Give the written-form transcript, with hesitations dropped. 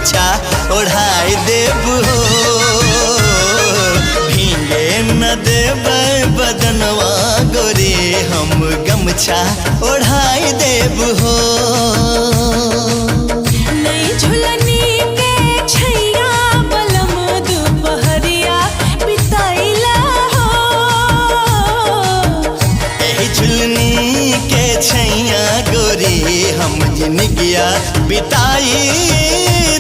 गमछा ओढ़ाई देब हो। भींगे न देब बदनवा गोरी हम गमछा ओढ़ाई देब हो। नई झुलनी के छैया बलम दुपहरिया बिताइला हो। एही झुलनी के छैया गोरी हम जिनगिया बिताई।